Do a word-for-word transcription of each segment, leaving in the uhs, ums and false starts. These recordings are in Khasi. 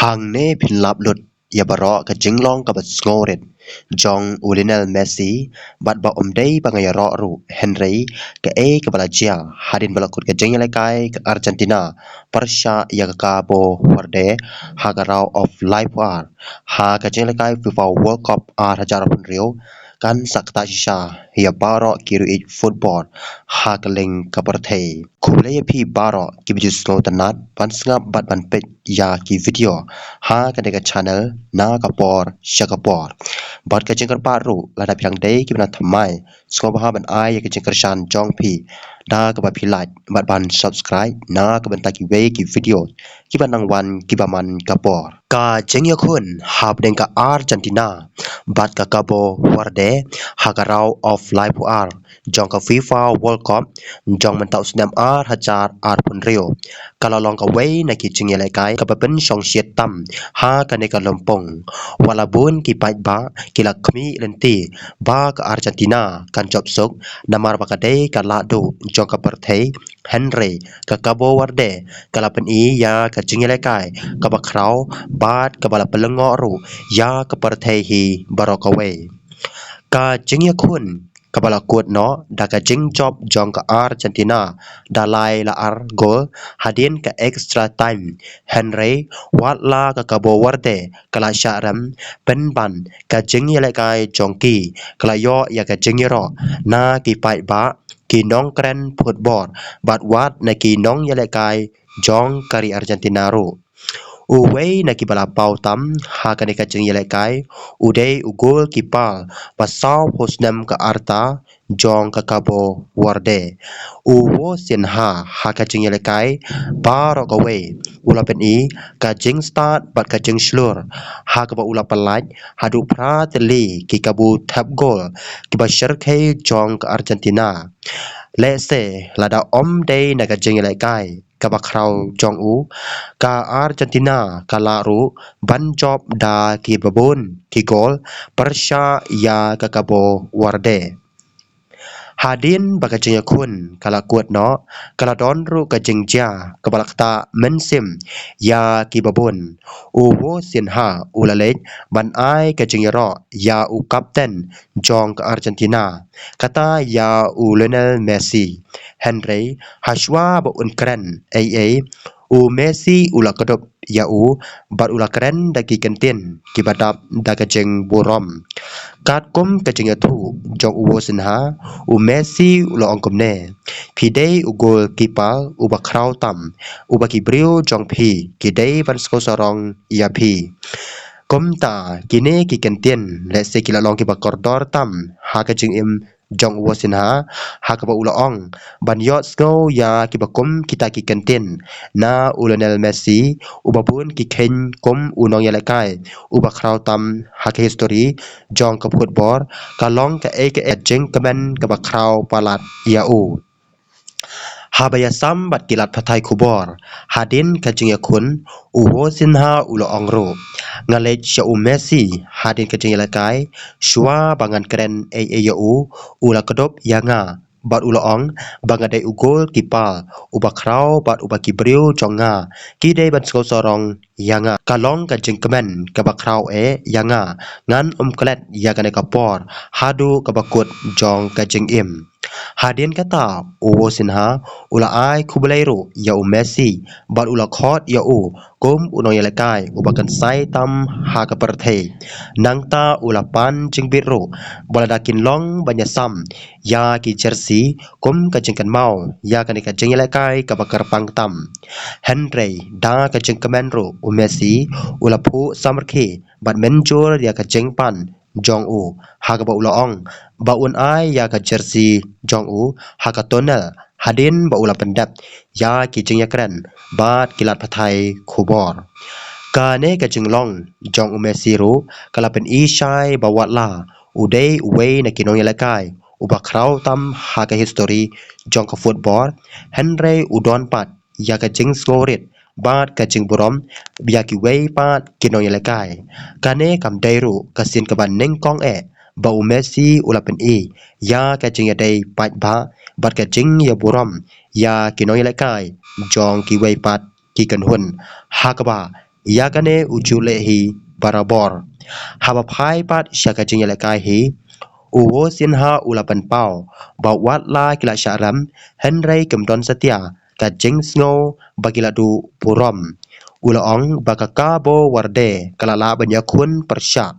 Hangne phin lap lut ïa baroh ka jinglong kaba sngewrit jong u Lionel Messi, bad ba ym dei ba nga ïaroh ruh, hynrei kaei kaba la jia hadien ba la kut ka jingïalehkai ka Argentina pyrshah ïa ka Cabo Verde ha ka round of laiphew ar ha ka jingïalehkai FIFA World Cup ar hajar arphew hynriew, kan sa ktah shisha ïa baroh ki riewieid football ha kylleng ka pyrthei. Khublei ïa phi baroh kiba ju sngewtynnat ban sngap bad ban peit ïa ki video ha kane ka channel na ka por sha ka por. Bad ka jingkyrpad ruh, lada phi dang dei kiba nang thymmai, sngewbha ban ai ïa ka jingkyrshan jong phi da kaba phi like bad ban subscribe na ka bynta kiwei ki video kiba nang wan kiba man ka por. Ka jingïakhun hapdeng ka Argentina bad ka Cabo Verde ha ka round of laiphew ar jong ka FIFA World Cup jong mynta u snem ar hajar arphew hynriew ka la long kawei na ki jingïalehkai kaba pynshongshit tam ha kane ka lympung. Wat la bun ki paidbah ki la khmih lynti ba ka Argentina kan jop suk, namar ba ka dei ka lahduh jong ka pyrthei, hynrei ka Cabo Verde ka la pyni ïa ka jingïalehkai kaba khraw bad kaba la pynlyngngoh ruh ïa ka pyrthei hi baroh kawei. Ka jingïakhun kaba la kut noh da ka jingjop jong ka Argentina da lai la ar gol hadien ka extra time, hynrei wat la ka Cabo Verde ka la shah rem pynban, ka jingïalehkai jong ki ka la ïoh ïa ka jingïaroh na ki paidbah, ki nongkren football bad wat na ki nongïalehkai jong ka ri Argentina ruh. Uwei na kiba la paw tam ha kane ka jingïalehkai u dei u goalkeeper ba sawphew snem ka rta jong ka Cabo Verde. U Vicenha ha ka jingïalehkai baroh kawei u la pyni ka jingstad bad ka jingshlur, ha kaba u la pyllait haduh phra tylli ki kabu thep gol kiba shyrkhei jong ka Argentina. Lehse lada ym dei na ka jingïalehkai kaba khraw jong u, ka Argentina ka lah ruh ban jop da kiba bun ki gol pyrshah ïa ka Cabo Verde. Hadien ba ka jingïakhun ka la kut noh, ka la don ruh ka jingjia kaba la ktah mynsiem ïa kiba bun. U Vicenha u la leit ban ai ka jingïaroh ïa u kapten jong ka Argentina, kata ïa u Lionel Messi. Hynrei hashwa ba un kren ei ei, u Messi u la kdup ïa u bad u la kren da ki kyntien kiba dap da ka jingburom. Katkum ka jingïathuh jong u Vicenha, u Messi u la ong kumne: Phi dei u goalkeeper uba khraw tam, uba ki briew jong phi ki dei ban sngewsarong ïa phi. Kumta kine ki kyntien lehse ki la long kiba kordor tam ha ka jingim jong u Vicenha, ha kaba u la ong ban ïohsngew ïa kiba kum kita ki kyntien na u Lionel Messi, uba bun ki kheiñ kum u nongïalehkai uba khraw tam ha ka history jong ka football, ka long kaei kaei ka jingkmen kaba khraw palat ïa u. Haba ïasam bad ki lad pathai khubor hadien ka jingïakhun, u Vicenha u la ong ruh: Nga leit sha u Messi hadien ka jingïalehkai, shuwa ba ngan kren ei ei ïa u, u la kdup ïa nga bad u la ong ba nga dei u goalkeeper uba khraw bad uba ki briew jong nga ki dei ban sngewsarong ïa nga. Ka long ka jingkmen kaba khraw eh ïa nga. Ngan ym klet ïa kane ka por haduh kaba kut jong ka jingim. Hadien kata, u Vicenha u la ai khublei ruh ïa u Messi bad u la khot ïa u kum u nongïalehkai uba kynsai tam ha ka pyrthei. Nangta u la pan jingbit ruh ba lada kin long ban ïasam ïa ki jersey kum ka jingkynmaw ïa kane ka jingïalehkai kaba kyrpang tam. Hynrei da ka jingkmen ruh, u Messi u la phuh samrkhie bad mynjur ïa ka jingpan jong u, ha kaba u la ong ba un ai ïa ka jersey jong u ha ka tunnel hadien ba u la pyndep ïa ki jingïakren bad ki lad pathai khubor. Kane ka jinglong jong u Messi ruh ka la pyni shai ba wat la u dei uwei na ki nongïalehkai uba khraw tam ha ka history jong ka football, hynrei u don pat ïa ka jingsngewrit bad ka jingburom ïa kiwei pat ki nongïalehkai. Kane kam dei ruh ka sien kaba nyngkong eh ba u Messi u la pyni ïa ka jingïadei paidbah bad ka jingïaburom ïa ki nongïalehkai jong kiwei pat ki kynhun, ha kaba ïa kane u ju leh hi barabor. Haba phai pat sha ka jingïalehkai hi, u Wo Sinha u la pynpaw ba wat la ki la shah rem, hynrei kim don satia ka jingsngew ba ki la duh burom. U la ong ba ka Cabo Verde ka la lah ban ïakhun pyrshah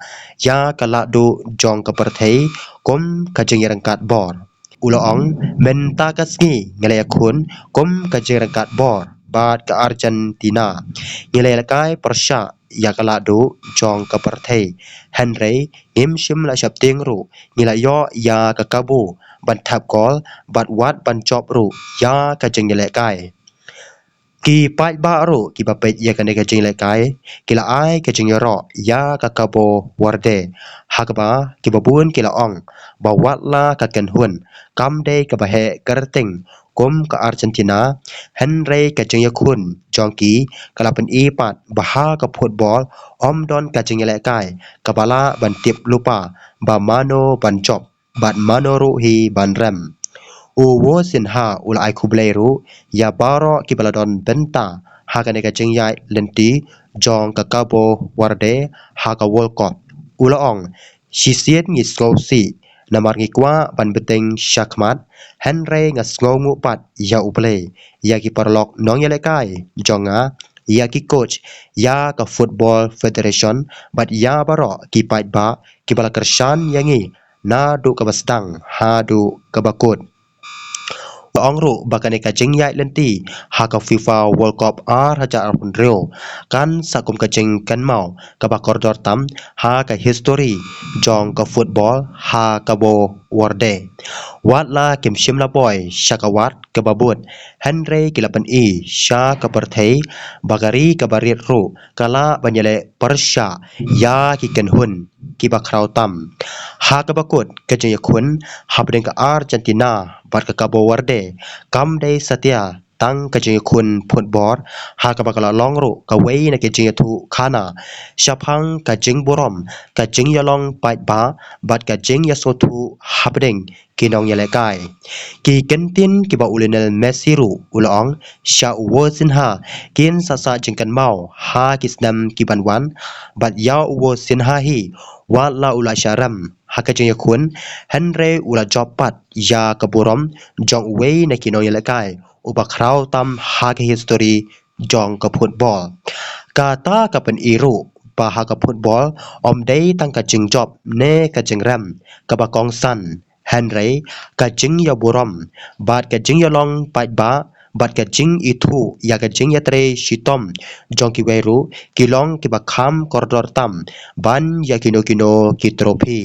ïa ka lahduh jong ka pyrthei kum ka jingïaryngkat bor. U la ong, mynta ka sngi ngi la ïakhun kum ka jingïaryngkat bor bad ka Argentina. Ngi la ïalehkai pyrshah ïa ka lahduh jong ka pyrthei, hynrei ngim shym la sheptieng ruh ngi la ïoh ïa ka kabu ban thep kol bad wat ban jop ruh ïa ka jingïalehkai. Ki paidbah ruh kiba peit ïa kane ka jingïalehkai ki la ai ka jingïaroh ïa ka Cabo Verde, ha kaba kiba bun ki la ong ba wat la ka kynhun kam dei kaba heh kyrteng kum ka Argentina, hynrei ka jingïakhun jong ki ka la pyni pat ba ha ka football ym don ka jingïalehkai kaba lah ban tip lypa ba mano ban jop bad mano ruh hi ban rem. U Wo Sinha u la ai khublei ruh ïa baroh kiba la don bynta ha kane ka jingïaid lynti jong ka Cabo Verde ha ka World Cup. U la ong, shisien ngi sngewsih namar ngi kwah ban bteng shakhmat, hynrei nga sngewnguh pat ïa U Blei, ïa ki paralok nongïalehkai jong nga, ïa ki coach, ïa ka Football Federation bad ïa baroh ki paidbah kiba la kyrshan ïa ngi naduh kaba sdang haduh kaba kut. U la ong ruh ba kane ka jingïaid lynti ha ka FIFA World Cup ar hajar arphew hynriew kan sa kum ka jingkynmaw kaba kordor tam ha ka histori jong ka football ha Cabo Verde. Wat la kim shym la poi sha ka wad kaba bud, hynrei ki la pyni sha ka pyrthei ba ka ri kaba rit ruh ka lah ban ïaleh pyrshah ïa ki kynhun kiba khraw tam. Ha kaba kut, ka jingïakhun hapdeng ka Argentina bad ka Cabo Verde kam dei satia tang ka jingïakhun football, ha kaba ka la long ruh kawei na ki jingïathuh khana shaphang ka jingburom, ka jingïalong paidbah bad ka jingïasngewthuh hapdeng ki nongïalehkai. Ki kyntien kiba u Lionel Messi ruh u la ong sha u Wo Sinha kin sa sah jingkynmaw ha ki snem ki ban wan, bad ïa u Wo Sinha hi, wat la u la shah rem ha ka jingïakhun, hynrei u la jop pat ïa ka burom jong uwei na ki nongïalehkai uba khraw tam ha ka histori jong ka football. Kata ka pyni ruh ba ha ka football ym dei tang ka jingjop ne ka jingrem kaba kongsan, hynrei ka jingïaburom bad ka jingïalong paidbah bad ka jingithuh ïa ka jingïatrei shitom jong kiwei ruh ki long kiba kham kordor tam ban ïa kino kino ki trophy.